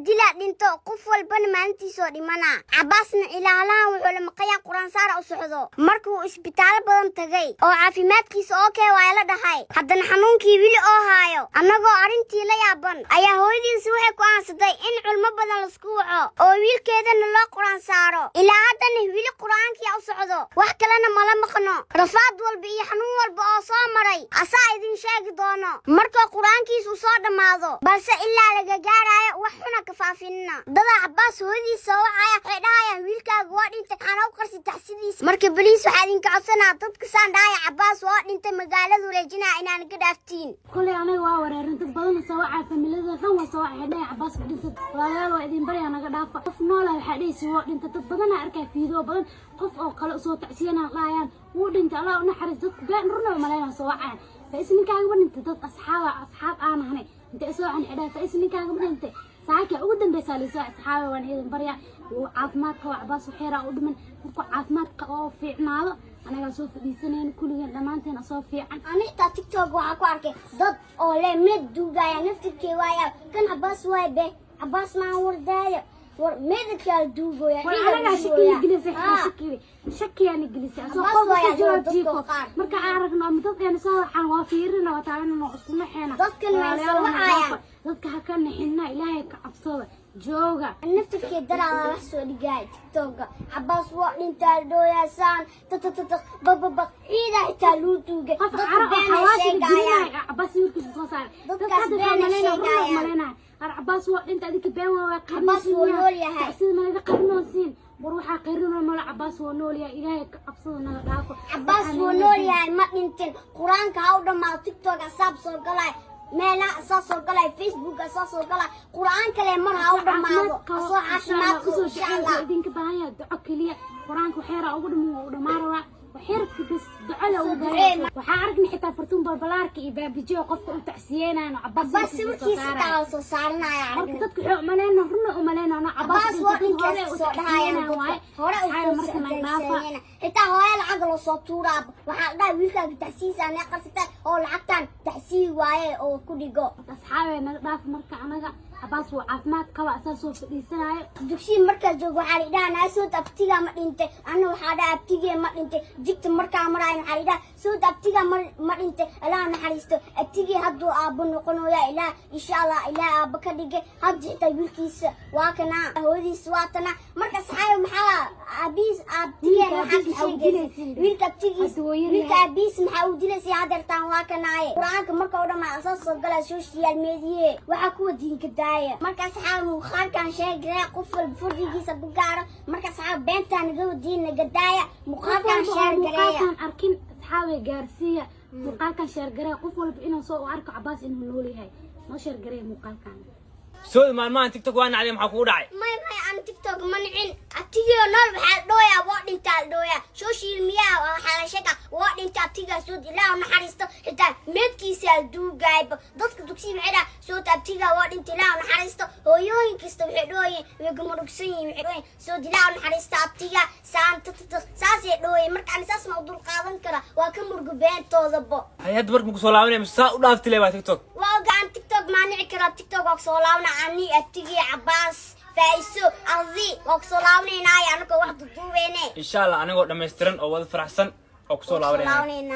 Dilaa dhinto, qof walbana maalintiisoo dhimana. Cabaasna ilaalahan wuxuu la maqayaa Qur-aan saara u socdo. Markuu isbitaallo badan tagay oo caafimaadkiisa okay waa la dhahay, haddana xanuunkii wili oo haayo. Annagoo arrintii la yaaban ayaa hooyadiisa waxay go'aansatay in culmo badan laisku waco oo wiilkeedana loo Qur-aan saaro. Ilaa haddana wili Qur-aankii u socdo, wax kalena mala maqno. Rafaad walba iyo xanuun walba oo soo maray asaa idin sheegi doono markuu Qur-aankiisu soo dhammaado, balse ilaa laga gaarayo wax xuna ka faafinina. Dada Cabaas hooyadiisa soo wacaya, waxay dhahayaan: "Wiilkaaga waa dhintay, waxaana u qarsi taxsidiisa." Marka please, waxaa idinka codsanaa dadka saan dhahaya "Cabaas waa dhintay" magaaladu wareejinaya inaan ka dhaaftiin. Kolay anaga waa wareerin, dad badan soo wacaa, familada dhan waa soo wacay, dhahay "Cabaas ma dhintay?" Walaalayaal, waa idin baryaa, naga dhaafa. Qof noola waxaa dhehaysa waa dhintay. Dad badanaa arkaa fiidoo badan, qof oo kale usoo tacsiyana dhahayaan "Wuu dhintay, Allah u naxariis." Dadku been runa umaleynaa soo wacayaan. "Fais, ninkaaga ma dhintay?" Dad asxaaba, asxaab aan ahnay, intay soo wacan xidhahay: "Fais, ninkaaga ma dhintay?" Saaka ugu dambeysaa liisoo. Asxaaba, waan idin baryaa, wuu caafimaad qaba Cabaas, waxyaaraa u dhiman. Markuu caafimaad oo fiicnaado anagaa soo fadhiisanayna kulligeen dhammaanteen soo fiican. Ani xitaa TikTok waxaa ku arkay dad oo le meed duugaya. Naftirkee waaya kan Cabaas waay be, Cabaas maan wardaaya war meedadkaa la duugooya. War anagaa shakiga gelisay, shakiyaana gelisay asoo Cabaas qolka waaya ku jiro dadka jiifo. Qaar. Marka aan aragno ama dadkeena soo waxaan waa fiirina, waa taaganana, isku naxeena. Dadkan way soo Walaalayaal, wacayaan. dhaafa. Dadka ha ka naxina, Ilaahay ka cabsada, jooga. Naftirkee daraada wax soo dhigaay TikToka: "Cabaas waa dhintaa," dhooyaasaan tatatata bababaq, ciidaa xitaa luu duugay. Qof Dadka caro oo beenay xawaashida sheegayaan. gelinaya Cabaas sawirkiisa soo saaray. Dadkaas Dadka hadda beenay waxaa malaynaya, run sheegayaan. malaynaya ar Cabaas waa dhinta, adinka been waa. Cabaas wuu nool yahay. Sida malaga qarinoosiin. War waxaa qarinoo mala, Cabaas waa nool yahay. Ilaahay ka cabsada, naga dhaafo. Cabaas wuu nool yahay, ma dhintin. Qur-aanka ha u dhammaado. TikTok asaab soo galay, meelaha asaa soo galay, Facebook asaa soo galay. Qur-aan kale mar ha u dhammaado, asoo caafimaad qabo, insha Allah. Idinka baahan yahay duco keliya. Qur-aanka waxyara ugu dhiman, waa u dhammaan rabaa, waxyarka bas duco le ugu Soo baahan. ducee. Waxaa aragnay xitaa Fartuun Balbalaarka iyo Baabijo qofka u tacsiyeenayan Cabaas Cabaas sawirkiisa xitaa waa soo saaranaya. Marka Aragnay. dadku waxay umaleyna, runa umaleyna Cabaas waa dhinkaas soo dhahayaan dadka hore u marka naga dhaafa. Xitaa hooyo lacag loo soo tuuraa, waxaa la dhahay: "Wiilkaaga taxsiisa nee qarsatay oo lacagtan taxsii waaye oo ku dhigo." Asxaabee, naga dhaafa. Marka anaga Cabaas waa caafimaad qaba, asaa soo fadhiisanaayo. Dugsiga markaa joogo waxaa la idhaha: "Naa sood, abtigaa ma dhintay?" Anna waxaa dhaha: "Abtigee ma dhintay." Jigta markaa maraayo waxaa la idhaha: "Sood, abtigaa ma dhintay?" Ilaah naxariisto abtigii, hadduu aabbo noqonayaa ilaah, insha Allah, ilaah aabbo ka dhigay. Hadda xitaa wiilkiisa waa kanaa, hooyadiisa waa tanaa. Marka saxaayo, maxaa aabihiis abtigeen Wiilka waxaa ka aabihiis maxaa u sheegaysa? dilaysin? Wiilka abtigiis Hadda waa yar wiilka yahay. aabihiis maxaa u dilaysay? Hadeertaan waa kanaaye, Qur-aanka marka u dhamaa asaa soo galaa social media, waxaa kuwa diinka daaya. Marka asxaab, muuqaalkan sheegaya qof walba furdigiisa ku gaaro. Marka asxaab, beentaa naga wadiin, naga daaya. Muuqaalkan share gareeya. Muuqaalkan arkin, asxaabay, gaarsiiya muuqaalkan, share gareeya. Qof walba inuu soo u arko Cabaas inuu nool yahay, noo share gareeya muuqaalkan. Soo maalmahan TikTok waa nacday, maxaa kugu dhacay? May, aan TikTok ma nicin. Abtigio nool waxaa la dhooyaa "Waa dhintaa," la dhooyaa. Social media waxaa la sheegaa "Waa dhinta abtigaa sood, Ilaah u naxariisto." Xitaa meedkiisa la duugayba. Dadka dugsiga waxay dhaha: "Sood, abtigaa waa dhinta, Ilaah u naxariisto." Hooyooyin kasta waxay dhooyeen, way gumurugsan yihiin, waxay dhooyeen: "Sood, Ilaah u naxariisto abtiga," saan tatata saasay dhooyeen. Marka ani saas ma u dul qaadan kara, waa ka murgo beentoodaba. Hay, hadda marka maku soo laabanaya mise saa u dhaafti le baa TikTok? Waa ogaan, TikTok maa nici karaa. TikTok waa kusoo laabana. Ani, abtigii Cabaas, Faiso, adi waa kusoo laabanaynaayo anagoo wax duduubeyne. Insha Allah, anigoo dhammaystiran oo wada faraxsan oo kusoo laabanayna. Laabanayna.